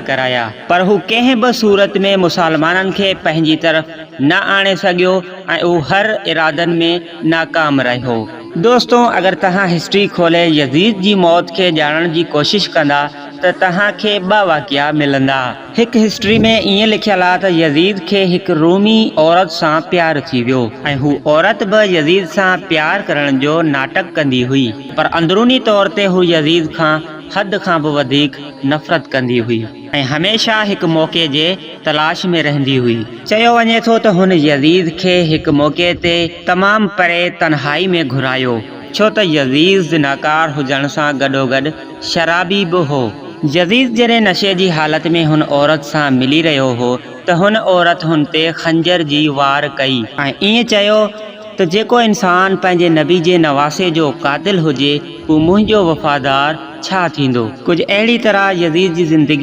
ڪرايا پر هو ڪنهن به صورت ۾ مسلمانن کي پنهنجي طرف نه آڻي سگهيو ۽ هو هر ارادن ۾ ناڪام رهيو. دوستو اگر توهان هسٽري کولي يزيد جي موت کي ڄاڻڻ جي ڪوشش ڪندا ته توهان کي ٻه واقعا ملندا. هڪ هسٽري ۾ ائين لکيل آ ته يزيد کي هڪ رومي عورت سان پيار ٿي ويو ۽ هو عورت به يزيد سان پيار ڪرڻ جو ناٽڪ ڪندي هئي پر اندروني طور تي هو يزيد کان حد کان به وڌيڪ نفرت ڪندي هئي ۽ هميشه هڪ موقعي جي تلاش ۾ رهندي هئي. چيو وڃي ٿو ته هن يزيد کي هڪ موقعي تي تمام پري تنهائي ۾ گهرايو، ڇو ته يزيد زناڪار هجڻ سان گڏوگڏ شرابي به هو. يزيد جڏهن نشي جي حالت ۾ هن عورت سان ملي رهيو هو ته هن عورت هن تي خنجر جي وار ڪئي ۽ ائين چيو ته جيڪو انسان پنهنجي نبي جي نواسي جو قاتل هجي هو منهنجو وفادار ڇا ٿيندو؟ ڪجهه اهڙي طرح يزيد جي زندگي.